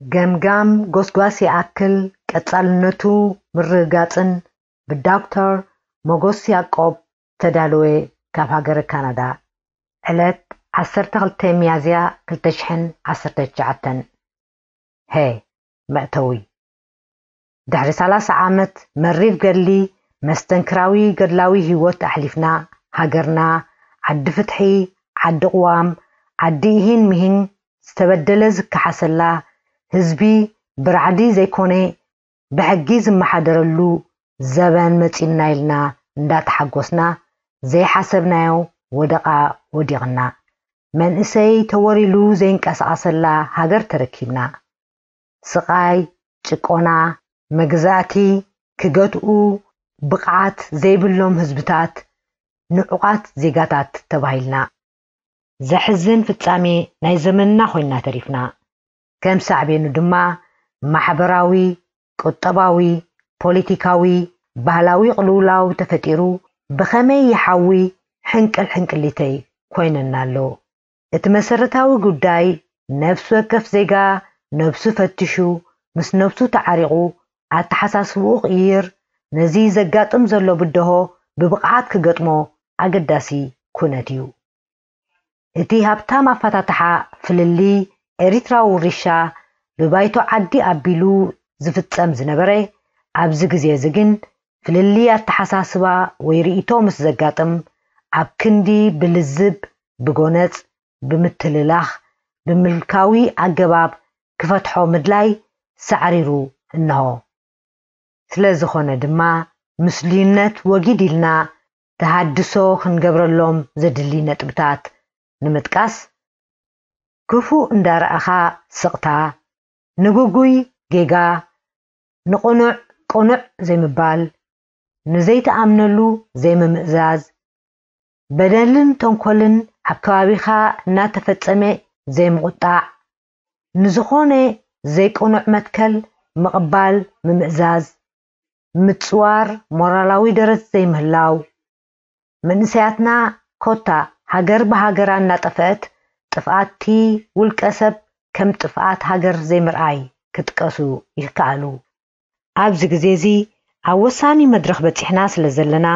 ገምጋም ጎስጓስ ይኣክል ቀጻልነቱ ምርግጋጽን ብዶክተር ሞጎስ ያቆብ ተዳለወ ካብ ሃገረ ካናዳ። ዕለት ዓሰርተ ክልተ ሚያዝያ ክልተ ሽሕን ዓሰርተ ትሽዓተን። ሄ መእተዊ። ድሕሪ ሰላሳ ዓመት መሪር ገድሊ፣ መስተንክራዊ ገድላዊ ህይወት ኣሕሊፍና፣ ሃገርና ዓዲ ፍትሒ፣ ዓዲ ቅዋም፣ ዓዲ ኢሂን ምሂን፣ ዝተበደለ ዝከሓሰላ፣ ህዝቢ ብራዕዲ ዘይኮነ ብሕጊ ዝመሓደረሉ ዘበን መጺእልና ኢልና እንዳተሓጎስና፣ ዘይሓሰብናዮ ወደቓ ወዲቕና። መንእሰይ ተወሪሉ ዘይንቀሳቐሰላ ሃገር ተረኪብና። ስቓይ፣ ጭቆና፣ መግዛእቲ ክገትኡ ብቕዓት ዘይብሎም ህዝብታት ንዑቓት ዜጋታት ተባሂልና። ዘሕዝን ፍጻሜ ናይ ዘመንና ኮይንና ተሪፍና። ከም ሳዕቤኑ ድማ ማሕበራዊ፣ ቁጠባዊ፣ ፖለቲካዊ፣ ባህላዊ ቅልውላው ተፈጢሩ ብኸመይ ይሓዊ ሕንቅል ሕንቅሊተይ ኮይነና ኣሎ። እቲ መሰረታዊ ጉዳይ ነፍሲ ወከፍ ዜጋ ነብሱ ፈቲሹ ምስ ነብሱ ተዓሪቑ ኣተሓሳስብኡ ክቕይር ነዚ ዘጋጥም ዘሎ ብደሆ ብብቕዓት ክገጥሞ ኣገዳሲ ኩነት እዩ። እቲ ሃብታም ኣፈታትሓ ፍልልይ ኤሪትራዊ ውርሻ ብባይቶ ዓዲ ኣቢሉ ዝፍጸም ዝነበረ፣ ኣብዚ ግዜ እዚ ግን ፍልልይ ኣተሓሳስባ ወይ ርእይቶ ምስ ዘጋጥም ኣብ ክንዲ ብልዝብ፣ ብጎነጽ፣ ብምትልላኽ፣ ብምልካዊ ኣገባብ ክፈትሖ ምድላይ ሳዕሪሩ እንሆ። ስለ ዝኾነ ድማ ምስሉይነት ወጊድ ኢልና ተሃድሶ ክንገብረሎም ዘድሊ ነጥብታት ንምጥቃስ፣ ክፉእ እንዳረኣኻ ስቕታ፣ ንግጉይ ጌጋ፣ ንቕኑዕ ቅኑዕ ዘይምባል፣ ንዘይትኣምነሉ ዘይምምእዛዝ፣ በደልን ተንኮልን ኣብ ከባቢኻ እናተፈጸመ ዘይምቑጣዕ፣ ንዝኾነ ዘይቅኑዕ መትከል ምቕባል ምምእዛዝ፣ ምጽዋር ሞራላዊ ደረት ዘይምህላው፣ መንእሰያትና ኮታ ሃገር ብሃገራ እናጠፍአት ጥፍኣቲ ውልቀ ሰብ ከም ጥፍኣት ሃገር ዘይምርኣይ ክጥቀሱ ይከኣሉ። ኣብዚ ግዜ እዚ ኣብ ወሳኒ መድረኽ በጺሕና ስለ ዘለና፣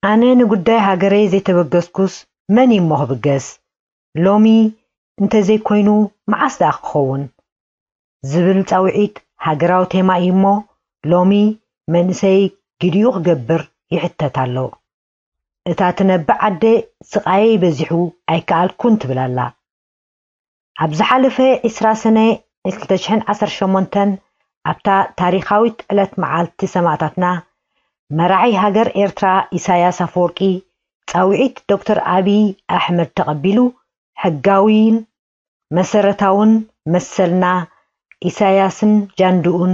ኣነ ንጉዳይ ሃገረይ ዘይተበገስኩስ መን እዩ እሞ ክብገስ? ሎሚ እንተዘይኮይኑ መዓስ ደኣ ክኸውን? ዝብል ጻውዒት ሃገራዊ ቴማ እዩ እሞ፣ ሎሚ መንእሰይ ግዲኡ ክገብር ይሕተት ኣሎ። እታ ትነብዕ ኣደ ስቓየይ በዚሑ ኣይከኣልኩን ትብል ኣላ። ኣብ ዝሓለፈ ዕስራ ሰነ ክልተ ሽሕን ዓሰርተ ሸሞንተን ኣብታ ታሪኻዊት ዕለት መዓልቲ ሰማእታትና፣ መራሒ ሃገር ኤርትራ ኢሳያስ ኣፈወርቂ ጻውዒት ዶክተር ኣብይ ኣሕመድ ተቐቢሉ ሕጋዊን መሰረታውን መሰልና ኢሳያስን ጃንድኡን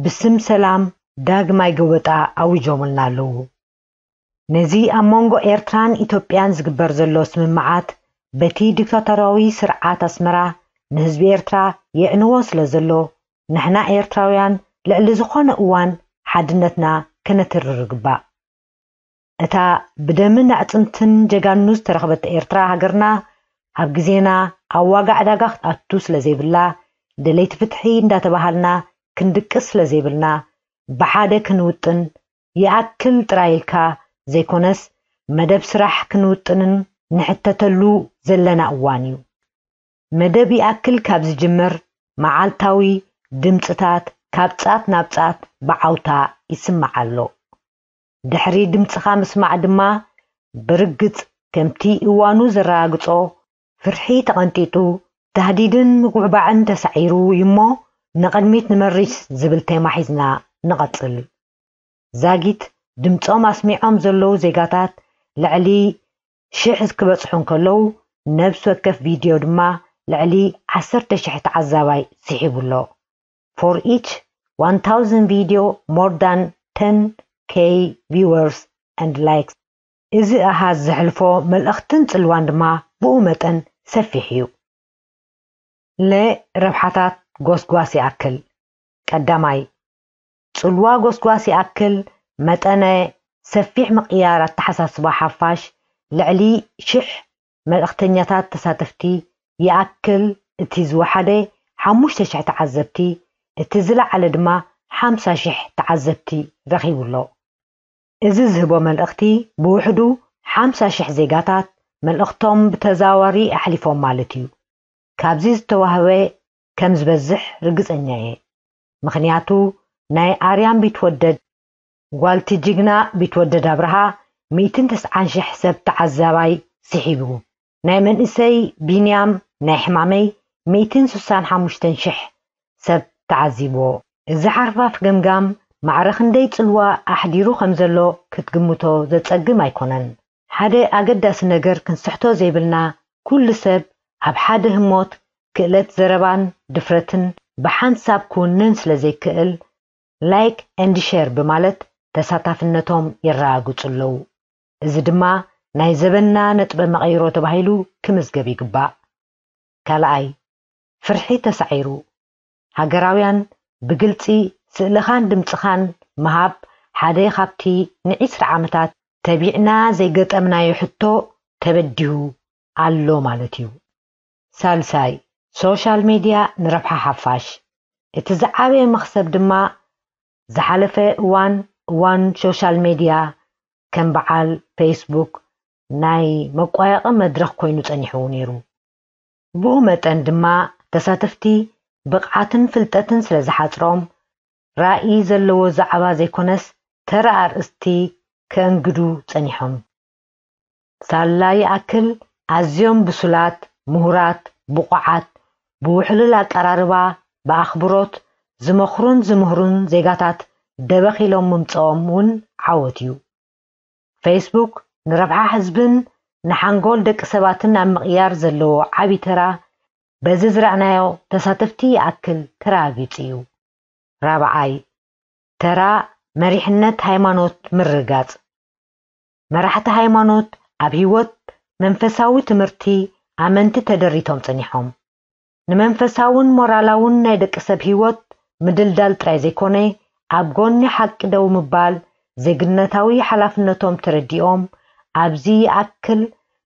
ብስም ሰላም ዳግማይ ጎበጣ ኣዊጆምልና ኣለዉ። ነዚ ኣብ መንጎ ኤርትራን ኢትዮጵያን ዝግበር ዘሎ ስምምዓት በቲ ዲክታቶራዊ ስርዓት ኣስመራ ንህዝቢ ኤርትራ የዕንዎ ስለ ዘሎ ንሕና ኤርትራውያን ልዕሊ ዝኾነ እዋን ሓድነትና ከነትርር ይግባእ። እታ ብደምን ኣዕጽምትን ጀጋኑ ዝተረኽበት ኤርትራ ሃገርና ኣብ ግዜና ኣብ ዋጋ ዕዳጋ ክትኣቱ ስለ ዘይብላ፣ ደለይቲ ፍትሒ እንዳተባሃልና ክንድቅስ ስለ ዘይብልና፣ ብሓደ ክንውጥን ይኣክል ጥራይ ኢልካ ዘይኮነስ፣ መደብ ስራሕ ክንውጥንን ንሕተተሉ ዘለና እዋን እዩ። መደብ ይኣክል ካብ ዝጅምር መዓልታዊ ድምጽታት ካብ ጻት ናብ ጻት ብዓውታ ይስማዕ ኣሎ። ድሕሪ ድምጽኻ ምስማዕ ድማ ብርግጽ ከምቲ እዋኑ ዘረጋግጾ ፍርሒ ተቐንጢጡ፣ ታህዲድን ምጉዕባዕን ተሳዒሩ እዩሞ ንቕድሚት ንመሪስ ዝብል ቴማ ሒዝና ንቐጽል። ዛጊት ድምጾም ኣስሚዖም ዘለዉ ዜጋታት ልዕሊ ሽሕ ክበጽሑ እንከለዉ፣ ነብሲ ወከፍ ቪድዮ ድማ ልዕሊ ዓሰርተ ሽሕ ተዓዛባይ ስሒቡ ኣሎ። For each one thousand video, more than ten K viewers and likes። እዚ ኣሃዝ ዘሕልፎ መልእኽትን ጽልዋን ድማ ብኡ መጠን ሰፊሕ እዩ። ለ ረብሓታት ጎስጓስ ይኣክል። ቀዳማይ፣ ጽልዋ ጎስጓስ ይኣክል መጠነ ሰፊሕ ምቕያር ኣተሓሳስባ ሓፋሽ ልዕሊ ሽሕ መልእኽተኛታት ተሳተፍቲ ይኣክል እቲ ዝወሓደ ሓሙሽተ ሽሕ ተዓዘብቲ፣ እቲ ዝለዓለ ድማ ሓምሳ ሽሕ ተዓዘብቲ ረኺቡ ኣሎ። እዚ ዝህቦ መልእኽቲ ብውሕዱ ሓምሳ ሽሕ ዜጋታት መልእኽቶም ብተዘዋዋሪ ኣሕሊፎም ማለት እዩ። ካብዚ ዝተዋህበ ከም ዝበዝሕ ርግጸኛ እየ። ምኽንያቱ ናይ ኣርያም ቢትወደድ ጓልቲ ጅግና ቢትወደድ ኣብርሃ ሚእትን ተስዓን ሽሕ ሰብ ተዓዛባይ ስሒቡ። ናይ መንእሰይ ቢንያም ናይ ሕማመይ ሚእትን ስሳን ሓሙሽተን ሽሕ ሰብ ተዓዚብዎ። እዚ ሓርፋፍ ገምጋም ማዕረ ክንደይ ጽልዋ ኣሕዲሩ ከም ዘሎ ክትግምቶ ዘጸግም ኣይኮነን። ሓደ ኣገዳሲ ነገር ክንስሕቶ ዘይብልና፣ ኩሉ ሰብ ኣብ ሓደ ህሞት ክእለት ዘረባን ድፍረትን ብሓንሳብ ክውንን ስለ ዘይክእል፣ ላይክ ኤንድ ሼር ብማለት ተሳታፍነቶም የረጋግጹ ኣለዉ። እዚ ድማ ናይ ዘበንና ነጥበ መቐይሮ ተባሂሉ ክምዝገብ ይግባእ። ካልኣይ፣ ፍርሒ ተሳዒሩ። ሃገራውያን ብግልጺ ስእልኻን ድምጽኻን ምሃብ ሓደ ካብቲ ንዒስራ ዓመታት ተቢዕና ዘይገጠምናዮ ሕቶ ተበዲሁ ኣሎ ማለት እዩ። ሳልሳይ፣ ሶሻል ሜድያ ንረብሓ ሓፋሽ። እቲ ዝዓበየ መኽሰብ ድማ ዝሓለፈ እዋን፣ እዋን ሶሻል ሜድያ ከም በዓል ፌስቡክ ናይ መቋየቒ መድረኽ ኮይኑ ጸኒሑ ነይሩ። ብኡ መጠን ድማ ተሳተፍቲ ብቕዓትን ፍልጠትን ስለ ዝሓጽሮም፣ ራእይ ዘለዎ ዛዕባ ዘይኮነስ ተራ ኣርእስቲ ከእንግዱ ጸኒሖም። ሳላ ይኣክል፣ ኣዝዮም ብሱላት፣ ምሁራት፣ ብቑዓት፣ ብውሕሉል ኣቀራርባ፣ ብኣኽብሮት ዝመኽሩን ዝምህሩን ዜጋታት ደበኽ ኢሎም ምምጽኦም እውን ዓወት እዩ። ፌስቡክ ንረብሓ ህዝብን ንሓንጎል ደቂ ሰባትን ኣብ ምቕያር ዘለዎ ዓቢ ተራ በዚ ዝረኣናዮ ተሳተፍቲ ይኣክል ተረጋጊጹ እዩ። ራብዓይ፣ ተራ መሪሕነት ሃይማኖት ምርግጋጽ። መራሕቲ ሃይማኖት ኣብ ህይወት መንፈሳዊ ትምህርቲ ኣመንቲ ተደሪቶም ጸኒሖም። ንመንፈሳውን ሞራላውን ናይ ደቂ ሰብ ህይወት ምድልዳል ጥራይ ዘይኮነ፣ ኣብ ጎኒ ሓቂ ደው ምባል ዜግነታዊ ሓላፍነቶም ተረዲኦም፣ ኣብዚ ይኣክል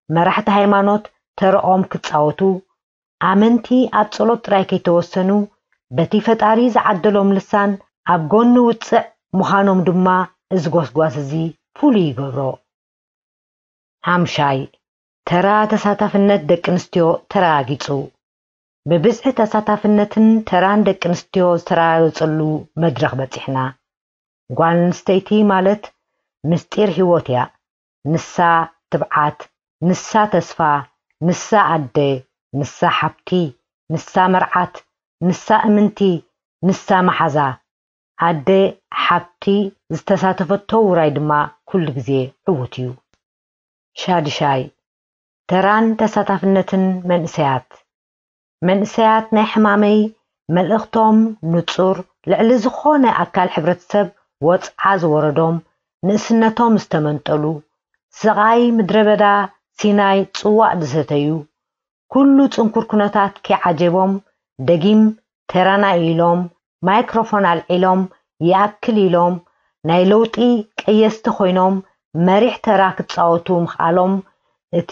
መራሕቲ ሃይማኖት ተርኦም ክጻወቱ፣ ኣመንቲ ኣብ ጸሎት ጥራይ ከይተወሰኑ፣ በቲ ፈጣሪ ዝዓደሎም ልሳን ኣብ ጎኒ ውጽዕ ምዃኖም ድማ እዚ ጎስጓስ እዚ ፍሉይ ይገብሮ። ሓምሻይ፣ ተራ ተሳታፍነት ደቂ ኣንስትዮ ተረጋጊጹ። ብብዝሒ ተሳታፍነትን ተራን ደቂ ኣንስትዮ ዝተረጋገጸሉ መድረኽ በጺሕና። ጓል ኣንስተይቲ ማለት ምስጢር ህይወት እያ። ንሳ ትብዓት፣ ንሳ ተስፋ፣ ንሳ ኣደ፣ ንሳ ሓብቲ፣ ንሳ መርዓት፣ ንሳ እምንቲ፣ ንሳ መሓዛ። ኣደ ሓብቲ ዝተሳተፈቶ ውራይ ድማ ኩሉ ግዜ ዕዉት እዩ። ሻድሻይ፣ ተራን ተሳታፍነትን መንእሰያት። መንእሰያት ናይ ሕማመይ መልእኽቶም ንጹር፣ ልዕሊ ዝኾነ ኣካል ሕብረተሰብ ወጽዓ ዝወረዶም፣ ንእስነቶም ዝተመንጠሉ፣ ስቓይ ምድረ በዳ ሲናይ ጽዋእ ዝሰተዩ፣ ኩሉ ጽንኩር ኩነታት ከይዓጀቦም፣ ደጊም ተራና ኢሎም፣ ማይክሮፎን ኣልዒሎም፣ ይኣክል ኢሎም፣ ናይ ለውጢ ቀየስቲ ኮይኖም መሪሕ ተራ ክጻወቱ ምኽኣሎም እቲ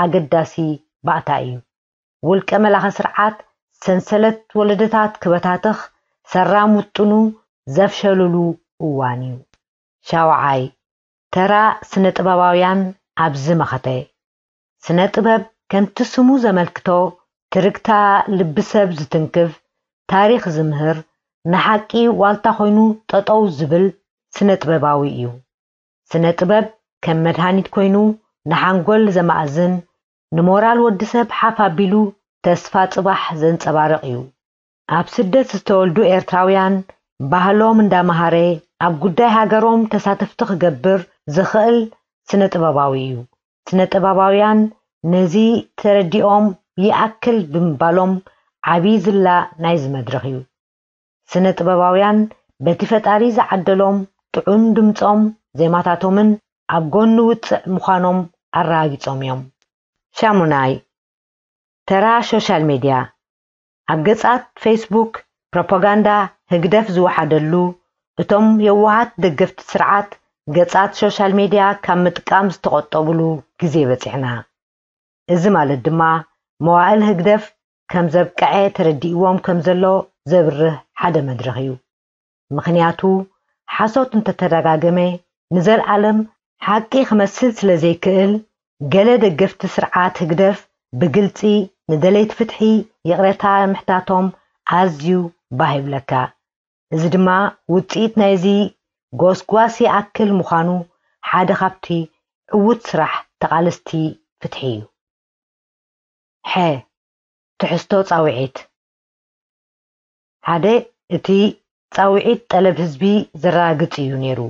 ኣገዳሲ ባእታ እዩ። ውልቀ መላኺ ስርዓት ሰንሰለት ወለዶታት ክበታትኽ ሰራም ውጥኑ ዘፍሸሉሉ እዋን እዩ። ሻውዓይ፣ ተራ ስነ ጥበባውያን ኣብዚ መኸተ። ስነ ጥበብ ከምቲ ስሙ ዘመልክቶ ትርግታ ልቢ ሰብ ዝትንክፍ፣ ታሪኽ ዝምህር፣ ንሓቂ ዋልታ ኮይኑ ጠጠው ዝብል ስነ ጥበባዊ እዩ። ስነ ጥበብ ከም መድሃኒት ኮይኑ ንሓንጎል ዘማእዝን፣ ንሞራል ወዲ ሰብ ሓፍ ኣቢሉ ተስፋ ጽባሕ ዘንጸባርቕ እዩ። ኣብ ስደት ዝተወልዱ ኤርትራውያን ባህሎም እንዳመሃረ ኣብ ጉዳይ ሃገሮም ተሳተፍቲ ክገብር ዝኽእል ስነ ጥበባዊ እዩ። ስነ ጥበባውያን ነዚ ተረዲኦም ይኣክል ብምባሎም ዓቢ ዝላ ናይዚ መድረኽ እዩ። ስነ ጥበባውያን በቲ ፈጣሪ ዝዓደሎም ጥዑም ድምጾም ዜማታቶምን ኣብ ጎኒ ውጽዕ ምዃኖም ኣረጋጊጾም እዮም። ሻሙናይ፣ ተራ ሶሻል ሜድያ። ኣብ ገጻት ፌስቡክ ፕሮፓጋንዳ ህግደፍ ዝወሓደሉ፣ እቶም የዋሃት ደገፍቲ ስርዓት ገጻት ሶሻል ሜድያ ካብ ምጥቃም ዝተቖጠቡሉ ግዜ በጺሕና። እዚ ማለት ድማ መዋእል ህግደፍ ከም ዘብቅዐ ተረዲእዎም ከም ዘሎ ዘብርህ ሓደ መድረኽ እዩ። ምኽንያቱ፣ ሓሶት እንተተደጋገመ፣ ንዘለኣለም ሓቂ ክመስል ስለ ዘይክእል፣ ገለ ደገፍቲ ስርዓት ህግደፍ ብግልጺ ንደለይቲ ፍትሒ ይቕሬታ ምሕታቶም ኣዝዩ ባህ ይብለካ። እዚ ድማ ውጽኢት ናይዚ ጎስጓስ ይኣክል ምዃኑ ሓደ ካብቲ ዕዉት ስራሕ ተቓለስቲ ፍትሒ እዩ። ሐ፣ ትሕዝቶ ጻውዒት። ሓደ፣ እቲ ጻውዒት ጠለብ ህዝቢ ዘረጋግጽ እዩ ነይሩ።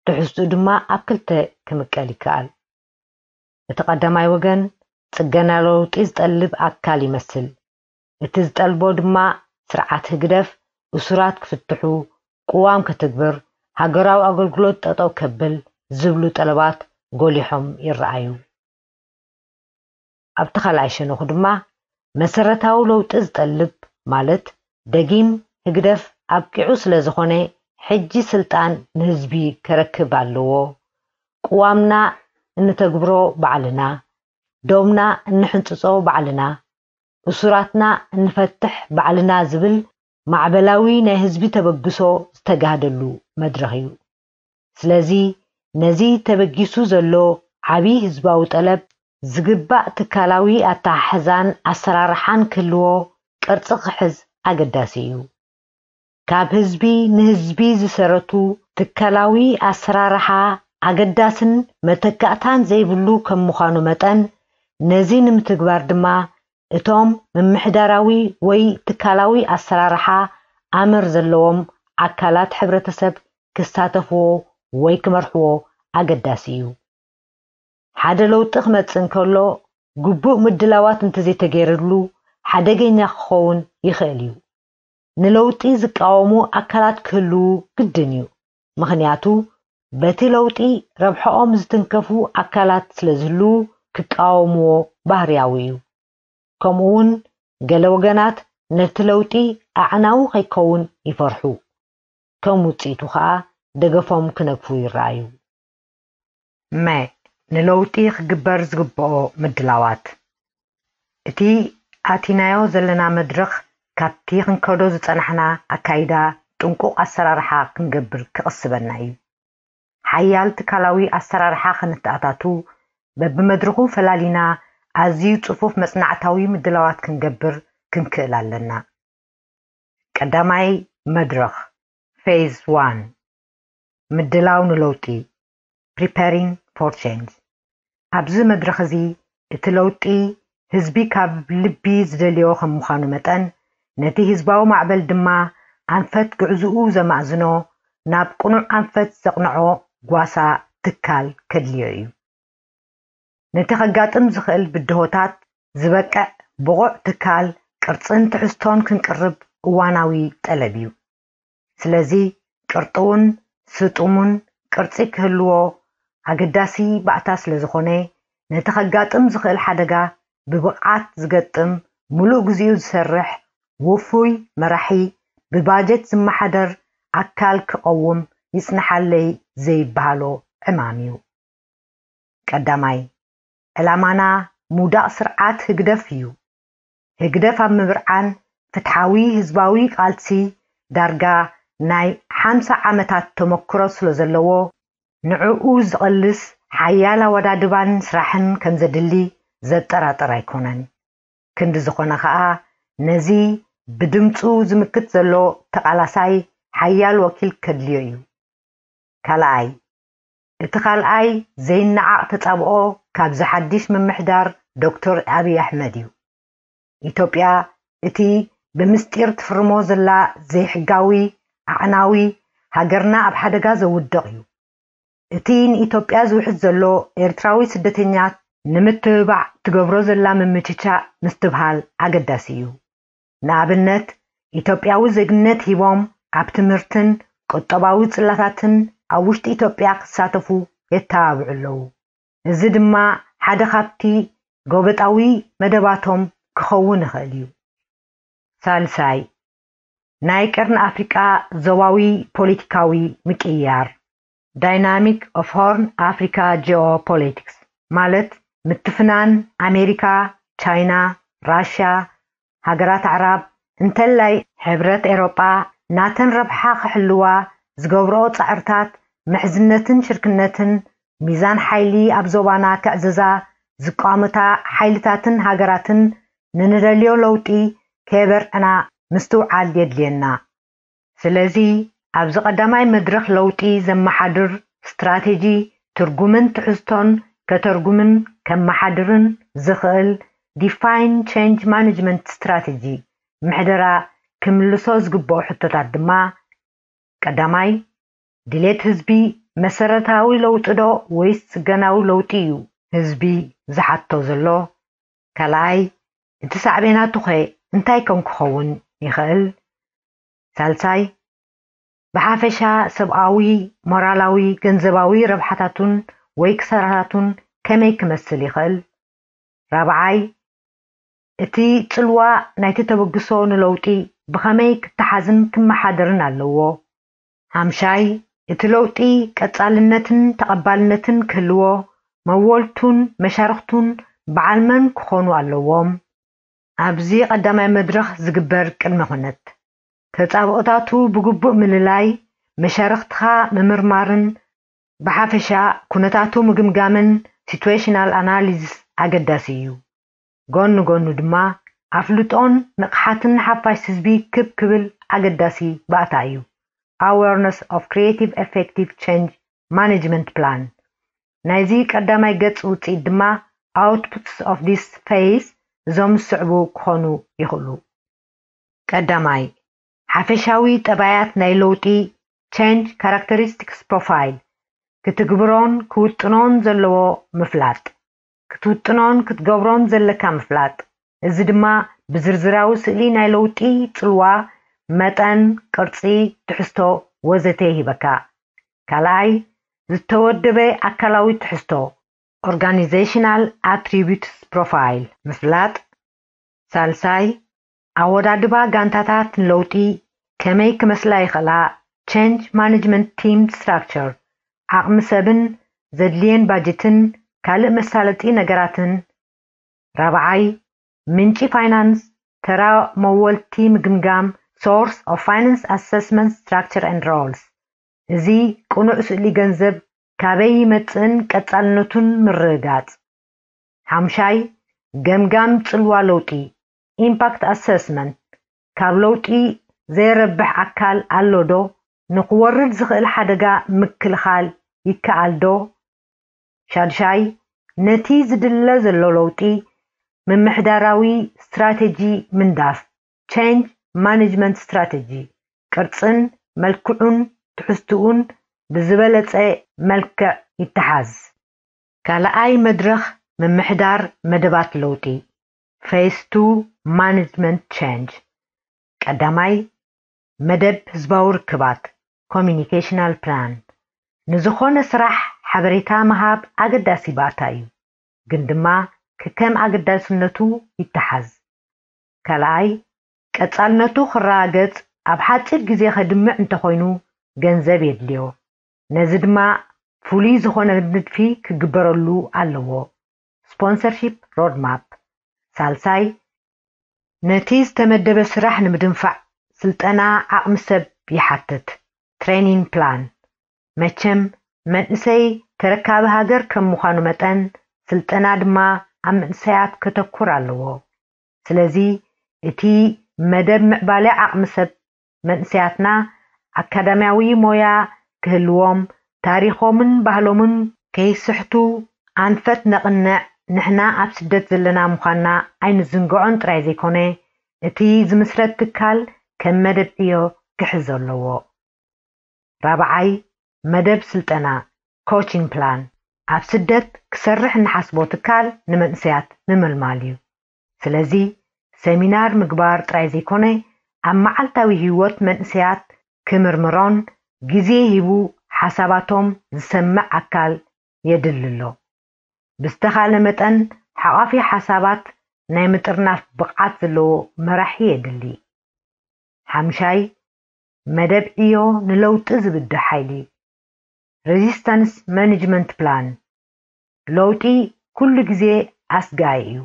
ትሕዝትኡ ድማ ኣብ ክልተ ክምቀል ይከኣል። እቲ ቀዳማይ ወገን ጽገና ለውጢ ዝጠልብ ኣካል ይመስል። እቲ ዝጠልቦ ድማ ስርዓት ህግደፍ እሱራት ክፍትሑ፣ ቅዋም ክትግብር፣ ሃገራዊ ኣገልግሎት ጠጠው ከብል ዝብሉ ጠለባት ጎሊሖም ይረኣዩ። ኣብቲ ካልኣይ ሸነኹ ድማ መሰረታዊ ለውጢ ዝጠልብ፣ ማለት ደጊም ህግደፍ ኣብቂዑ ስለ ዝኾነ ሕጂ ስልጣን ንህዝቢ ከረክብ ኣለዎ። ቅዋምና እንተግብሮ ባዕልና፣ ዶብና እንሕንጽጾ ባዕልና፣ እሱራትና እንፈትሕ ባዕልና ዝብል ማዕበላዊ ናይ ህዝቢ ተበግሶ ዝተጋህደሉ መድረኽ እዩ። ስለዚ ነዚ ተበጊሱ ዘሎ ዓቢ ህዝባዊ ጠለብ ዝግባእ ትካላዊ ኣተሓሕዛን ኣሰራርሓን ክህልዎ ቅርጺ ክሕዝ ኣገዳሲ እዩ። ካብ ህዝቢ ንህዝቢ ዝሰረቱ ትካላዊ ኣሰራርሓ ኣገዳስን መተካእታን ዘይብሉ ከም ምዃኑ መጠን፣ ነዚ ንምትግባር ድማ እቶም ምምሕዳራዊ ወይ ትካላዊ ኣሰራርሓ ኣምር ዘለዎም ኣካላት ሕብረተሰብ ክሳተፍዎ ወይ ክመርሕዎ ኣገዳሲ እዩ። ሓደ ለውጢ ክመጽእ እንከሎ ግቡእ ምድላዋት እንተዘይተገይርሉ ሓደገኛ ክኸውን ይኽእል እዩ። ንለውጢ ዝቃወሙ ኣካላት ክህልዉ ግድን እዩ። ምኽንያቱ በቲ ለውጢ ረብሓኦም ዝትንከፉ ኣካላት ስለ ዝህልዉ ክቃወምዎ ባህርያዊ እዩ። ከምኡ እውን ገለ ወገናት ነቲ ለውጢ ኣዕናዊ ከይከውን ይፈርሑ። ከም ውጽኢቱ ከኣ ደገፎም ክነግፉ ይረኣዩ። መ፣ ንለውጢ ክግበር ዝግብኦ ምድላዋት። እቲ ኣቲናዮ ዘለና መድረኽ ካብቲ ክንከዶ ዝጸናሕና ኣካይዳ ጥንቁቕ ኣሰራርሓ ክንገብር ክቕስበና እዩ። ሓያል ትካላዊ ኣሰራርሓ ክንተኣታቱ በብመድረኹ ፈላሊና ኣዝዩ ጽፉፍ መጽናዕታዊ ምድላዋት ክንገብር ክንክእል ኣለና። ቀዳማይ መድረኽ፣ ፌዝ ዋን፣ ምድላው ንለውጢ፣ preparing for change። ኣብዚ መድረኽ እዚ እቲ ለውጢ ህዝቢ ካብ ልቢ ዝደልዮ ከም ምዃኑ መጠን፣ ነቲ ህዝባዊ ማዕበል ድማ ኣንፈት ጉዕዝኡ ዘማእዝኖ፣ ናብ ቅኑዕ ኣንፈት ዘቕንዖ ጓሳ ትካል ከድልዮ እዩ። ነቲ ከጋጥም ዝኽእል ብድሆታት ዝበቅዕ ብቑዕ ትካል ቅርጽን ትሕዝቶን ክንቅርብ እዋናዊ ጠለብ እዩ። ስለዚ ቅርጥውን ስጡሙን ቅርጺ ክህልዎ ኣገዳሲ ባእታ ስለ ዝኾነ፣ ነቲ ከጋጥም ዝኽእል ሓደጋ ብብቕዓት ዝገጥም፣ ምሉእ ግዜኡ ዝሰርሕ፣ ውፉይ መራሒ፣ ብባጀት ዝመሓደር ኣካል ክቐውም ይጽንሓለይ ዘይበሃሎ ዕማም እዩ። ቀዳማይ፣ ዕላማና ምውዳቕ ስርዓት ህግደፍ እዩ። ህግደፍ ኣብ ምብርዓን ፍትሓዊ ህዝባዊ ቃልሲ ዳርጋ ናይ ሓምሳ ዓመታት ተመክሮ ስለ ዘለዎ፣ ንዕኡ ዝቐልስ ሓያል ኣወዳድባን ስራሕን ከም ዘድሊ ዘጠራጥር ኣይኮነን። ክንዲ ዝኾነ ከኣ፣ ነዚ ብድምጹ ዝምክት ዘሎ ተቓላሳይ ሓያል ወኪል ከድልዮ እዩ። ካልኣይ፣ እቲ ካልኣይ ዘይነዓቕ ተጻብኦ ካብዚ ሓድሽ ምምሕዳር ዶክተር ኣብይ ኣሕመድ እዩ። ኢትዮጵያ እቲ ብምስጢር ትፍርሞ ዘላ ዘይሕጋዊ፣ ኣዕናዊ፣ ሃገርና ኣብ ሓደጋ ዘውድቕ እዩ። እቲ ንኢትዮጵያ ዝውሕዝ ዘሎ ኤርትራዊ ስደተኛ ንምትብባዕ ትገብሮ ዘላ ምምችቻእ ምስትብሃል ኣገዳሲ እዩ። ንኣብነት፣ ኢትዮጵያዊ ዜግነት ሂቦም ኣብ ትምህርትን ቁጠባዊ ጽላታትን ኣብ ውሽጢ ኢትዮጵያ ክሳተፉ የተባብዑ ኣለዉ። እዚ ድማ ሓደ ካብቲ ጎበጣዊ መደባቶም ክኸውን ይኽእል እዩ። ሳልሳይ፣ ናይ ቀርኒ ኣፍሪቃ ዞባዊ ፖለቲካዊ ምቅይያር፣ Dynamic of Horn Africa Geopolitics፣ ማለት ምትፍናን ኣሜሪካ፣ ቻይና፣ ራሽያ፣ ሃገራት ኣዕራብ እንተላይ ሕብረት ኤሮጳ ናተን ረብሓ ክሕልዋ ዝገብርኦ ጻዕርታት ምሕዝነትን ሽርክነትን ሚዛን ሓይሊ ኣብ ዞባና ክዕዝዛ ዝቋምታ ሓይልታትን ሃገራትን ንንደልዮ ለውጢ ከየበርዕና ምስትውዓል የድልየና። ስለዚ ኣብዚ ቀዳማይ መድረኽ ለውጢ ዘመሓድር ስትራቴጂ ትርጉምን ትሕዝቶን ከተርጉምን ከመሓድርን ዝኽእል Define Change Management Strategy ምሕደራ ክምልሶ ዝግብኦ ሕቶታት ድማ ቀዳማይ ድሌት ህዝቢ መሰረታዊ ለውጢ ዶ ወይስ ጽገናዊ ለውጢ እዩ ህዝቢ ዝሓቶ ዘሎ? ካልኣይ እቲ ሳዕቤናቱኸ እንታይ ከም ክኸውን ይኽእል? ሳልሳይ ብሓፈሻ ሰብኣዊ፣ ሞራላዊ፣ ገንዘባዊ ረብሓታቱን ወይ ክሳራታቱን ከመይ ክመስል ይኽእል? ራብዓይ እቲ ጽልዋ ናይቲ ተበግሶ ንለውጢ ብኸመይ ክተሓዝን ክመሓደርን ኣለዎ? ሓምሻይ እቲ ለውጢ ቀጻልነትን ተቐባልነትን ክህልዎ መወልቱን መሻርኽቱን በዓል መን ክኾኑ ኣለዎም? ኣብዚ ቀዳማይ መድረኽ ዝግበር ቅድመ ኩነት ተጻብኦታቱ ብግቡእ ምልላይ፣ መሻርኽትኻ ምምርማርን ብሓፈሻ ኩነታቱ ምግምጋምን situational analysis ኣገዳሲ እዩ። ጎኒ ጎኑ ድማ ኣፍልጦን ንቕሓትን ሓፋሽ ህዝቢ ክብ ክብል ኣገዳሲ ባእታ እዩ። Awareness of Creative Effective Change Management Plan ናይዚ ቀዳማይ ገጽ ውጽኢት ድማ outputs of this phase እዞም ዝስዕቡ ክኾኑ ይኽእሉ። ቀዳማይ ሓፈሻዊ ጠባያት ናይ ለውጢ Change Characteristics Profile ክትግብሮን ክውጥኖን ዘለዎ ምፍላጥ ክትውጥኖን ክትገብሮን ዘለካ ምፍላጥ እዚ ድማ ብዝርዝራዊ ስእሊ ናይ ለውጢ ጽልዋ መጠን ቅርጺ ትሕዝቶ ወዘተ ይህበካ ካልኣይ ዝተወደበ ኣካላዊ ትሕዝቶ Organizational Attributes Profile ምፍላጥ ሳልሳይ ኣወዳድባ ጋንታታት ንለውጢ ከመይ ክመስላ ይኽእላ Change Management Team Structure ዓቕሚ ሰብን ዘድልየን ባጀትን ካልእ መሳለጢ ነገራትን ራብዓይ ምንጪ ፋይናንስ ተራ መወልቲ ምግምጋም Source of Finance Assessment Structure and Roles እዚ ቅኑዕ ስእሊ ገንዘብ ካበይ ይመጽእን ቀጻልነቱን ምርግጋጽ ሓምሻይ ገምጋም ጽልዋ ለውጢ Impact Assessment ካብ ለውጢ ዘየረብሕ ኣካል ኣሎ ዶ ንኽወርድ ዝኽእል ሓደጋ ምክልኻል ይከኣል ዶ ሻድሻይ ነቲ ዝድለ ዘሎ ለውጢ ምምሕዳራዊ ስትራተጂ ምንዳፍ Change Management Strategy ቅርጽን መልክዑን ትሕዝትኡን ብዝበለጸ መልክዕ ይተሓዝ። ካልኣይ መድረኽ ምምሕዳር መደባት ለውጢ Phase two Management Change ቀዳማይ መደብ ህዝባዊ ርክባት Communicational Plan ንዝኾነ ስራሕ ሓበሬታ ምሃብ ኣገዳሲ ባእታ እዩ፣ ግን ድማ ከከም ኣገዳስነቱ ይተሓዝ። ካልኣይ ቀጻልነቱ ክረጋገጽ ኣብ ሓጺር ግዜ ከድምዕ እንተኾይኑ ገንዘብ የድልዮ። ነዚ ድማ ፍሉይ ዝኾነ ንድፊ ክግበረሉ ኣለዎ። Sponsorship Roadmap ሳልሳይ ነቲ ዝተመደበ ስራሕ ንምድንፋዕ ስልጠና ዓቕሚ ሰብ ይሓትት። Training Plan መቸም መንእሰይ ተረካቢ ሃገር ከም ምዃኑ መጠን ስልጠና ድማ ኣብ መንእሰያት ከተኩር ኣለዎ። ስለዚ እቲ መደብ ምዕባለ ዓቕሚ ሰብ መንእሰያትና ኣካዳሚያዊ ሞያ ክህልዎም ታሪኾምን ባህሎምን ከይስሕቱ ኣንፈት ነቕንዕ ንሕና ኣብ ስደት ዘለና ምዃንና ኣይንዝንግዖን ጥራይ ዘይኮነ እቲ ዝምስረት ትካል ከም መደብ ዕዮ ክሕዝ ኣለዎ። ራብዓይ መደብ ስልጠና Coaching Plan ኣብ ስደት ክሰርሕ እንሓስቦ ትካል ንመንእሰያት ምምልማል እዩ። ስለዚ ሰሚናር ምግባር ጥራይ ዘይኮነ ኣብ መዓልታዊ ህይወት መንእሰያት ክምርምሮን ግዜ ሂቡ ሓሳባቶም ዝሰምዕ ኣካል የድሊ ኣሎ። ብዝተኻለ መጠን ሓቋፊ ሓሳባት ናይ ምጥርናፍ ብቕዓት ዘለዎ መራሒ የድሊ። ሓምሻይ መደብ ዕዮ ንለውጢ ዝብድህ ሓይሊ Resistance Management Plan ለውጢ ኩሉ ግዜ ኣስጋኢ እዩ።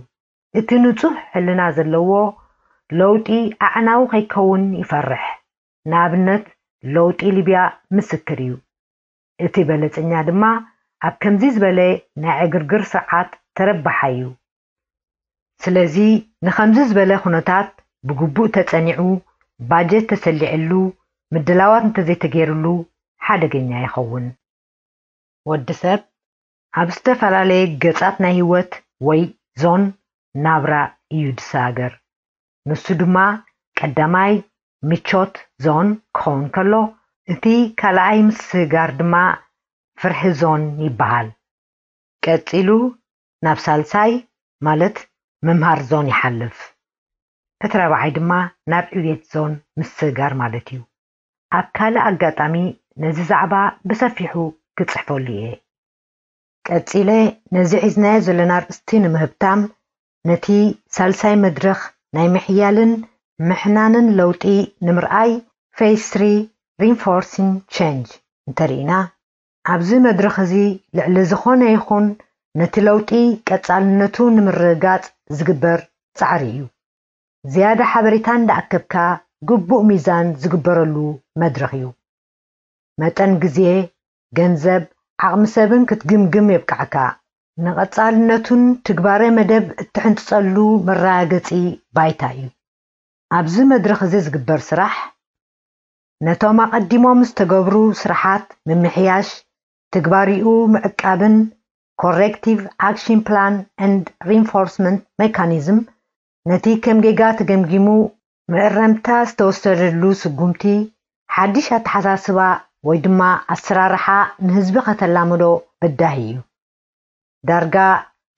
እቲ ንጹህ ሕልና ዘለዎ ለውጢ ኣዕናዊ ከይከውን ይፈርሕ። ንኣብነት፣ ለውጢ ሊብያ ምስክር እዩ። እቲ በለጸኛ ድማ ኣብ ከምዚ ዝበለ ናይ ዕግርግር ስርዓት ተረባሓይ እዩ። ስለዚ ንኸምዚ ዝበለ ኩነታት ብግቡእ ተጸኒዑ፣ ባጀት ተሰሊዕሉ፣ ምድላዋት እንተዘይተገይርሉ ሓደገኛ ይኸውን። ወዲ ሰብ ኣብ ዝተፈላለየ ገጻት ናይ ህይወት ወይ ዞን ናብራ እዩ ዝሰጋገር። ንሱ ድማ ቀዳማይ ምቾት ዞን ክኸውን ከሎ፣ እቲ ካልኣይ ምስጋር ድማ ፍርሒ ዞን ይበሃል። ቀጺሉ ናብ ሳልሳይ ማለት ምምሃር ዞን ይሓልፍ። እቲ ራብዓይ ድማ ናብ ዕብየት ዞን ምስጋር ማለት እዩ። ኣብ ካልእ ኣጋጣሚ ነዚ ዛዕባ ብሰፊሑ ክጽሕፈሉ እየ። ቀጺለ ነዚ ሒዝናዮ ዘለና ኣርእስቲ ንምህብታም፣ ነቲ ሳልሳይ መድረኽ ናይ ምሕያልን ምሕናንን ለውጢ ንምርኣይ፣ Phase three Reinforcing Change እንተርኢና፣ ኣብዚ መድረኽ እዚ ልዕሊ ዝኾነ ይኹን ነቲ ለውጢ ቀጻልነቱ ንምርግጋጽ ዝግበር ጻዕሪ እዩ። ዝያዳ ሓበሬታ እንዳኣከብካ ግቡእ ሚዛን ዝግበረሉ መድረኽ እዩ። መጠን ግዜ፣ ገንዘብ፣ ዓቕሚ ሰብን ክትግምግም የብቅዓካ። ንቐጻልነቱን ትግባረ መደብ እትሕንጽጸሉ መረጋገጺ ባይታ እዩ። ኣብዚ መድረኽ እዚ ዝግበር ስራሕ፣ ነቶም ኣቐዲሞም ዝተገብሩ ስራሓት ምምሕያሽ፣ ትግባሪኡ ምዕቃብን Corrective Action Plan and Reinforcement Mechanism ነቲ ከም ጌጋ ተገምጊሙ ምእረምታ ዝተወሰደሉ ስጉምቲ፣ ሓድሽ ኣተሓሳስባ ወይ ድማ ኣሰራርሓ ንህዝቢ ከተላምዶ በዳሂ እዩ። ዳርጋ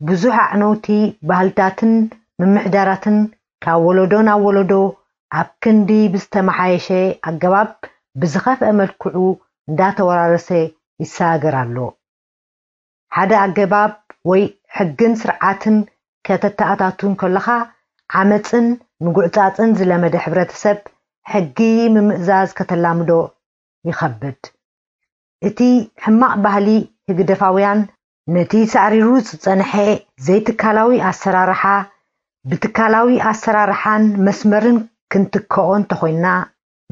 ብዙሕ ኣዕነውቲ ባህልታትን ምምሕዳራትን ካብ ወለዶ ናብ ወለዶ ኣብ ክንዲ ብዝተመሓየሸ ኣገባብ ብዝኸፍአ መልክዑ እንዳተወራረሰ ይሰጋገር ኣሎ። ሓደ ኣገባብ ወይ ሕግን ስርዓትን ከተተኣታቱ እንከለኻ፣ ዓመጽን ምጉዕጻጽን ዝለመደ ሕብረተሰብ ሕጊ ምምእዛዝ ከተላምዶ ይኸብድ። እቲ ሕማቕ ባህሊ ህግደፋውያን ነቲ ሳዕሪሩ ዝጸንሐ ዘይትካላዊ ኣሰራርሓ ብትካላዊ ኣሰራርሓን መስመርን ክንትክኦ እንተኾይንና፣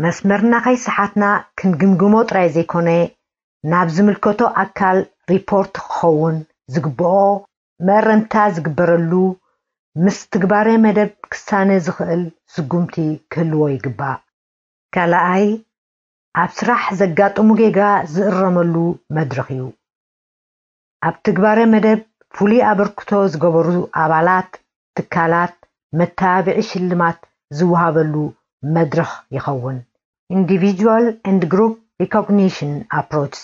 መስመርና ከይሰሓትና ክንግምግሞ ጥራይ ዘይኮነ፣ ናብ ዝምልከቶ ኣካል ሪፖርት ክኸውን ዝግብኦ መእረምታ ዝግበረሉ፣ ምስ ትግባረ መደብ ክሳነ ዝኽእል ስጉምቲ ክህልዎ ይግባእ። ካልኣይ፣ ኣብ ስራሕ ዘጋጥሙ ጌጋ ዝእረመሉ መድረኽ እዩ። ኣብ ትግባረ መደብ ፍሉይ ኣበርክቶ ዝገበሩ ኣባላት ትካላት መተባብዒ ሽልማት ዝወሃበሉ መድረኽ ይኸውን። Individual and Group Recognition Approaches።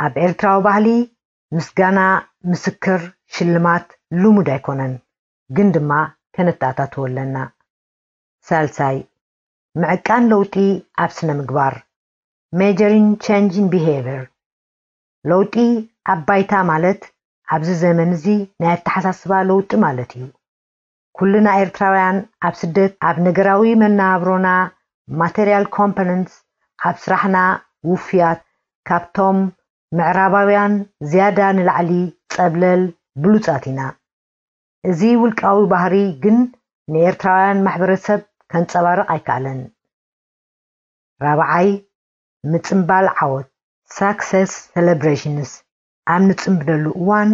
ኣብ ኤርትራዊ ባህሊ ምስጋና ምስክር ሽልማት ልሙድ ኣይኮነን፣ ግን ድማ ከነተኣታትዎ ኣለና። ሳልሳይ፣ ምዕቃን ለውጢ ኣብ ስነ ምግባር፣ Measuring Change in Behavior። ለውጢ ኣብ ባይታ ማለት ኣብዚ ዘመን እዚ ናይ ኣተሓሳስባ ለውጢ ማለት እዩ። ኩልና ኤርትራውያን ኣብ ስደት ኣብ ነገራዊ መነባብሮና፣ Material Components፣ ኣብ ስራሕና ውፉያት፣ ካብቶም ምዕራባውያን ዝያዳ ንላዕሊ ጸብለል ብሉጻት ኢና። እዚ ውልቃዊ ባህሪ ግን ንኤርትራውያን ማሕበረሰብ ከንጸባርቕ ኣይከኣለን። ራብዓይ፣ ምጽምባል ዓወት፣ Success Celebrations፣ ኣብ ንጽምብለሉ እዋን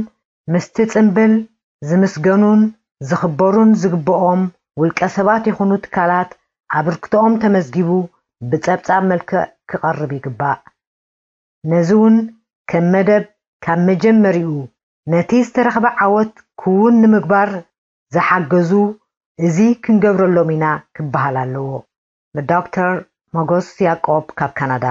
ምስቲ ጽምብል ዝምስገኑን ዝኽበሩን ዝግብኦም ውልቀ ሰባት ይኹኑ ትካላት ኣበርክቶኦም ተመዝጊቡ ብጸብጻብ መልክዕ ክቐርብ ይግባእ። ነዚ እውን ከም መደብ ካብ መጀመሪኡ ነቲ ዝተረኽበ ዓወት ክውን ንምግባር ዝሓገዙ እዚ ክንገብረሎም ኢና ክበሃል ኣለዎ። ብዶክተር ሞጎስ ያዕቆብ ካብ ካናዳ።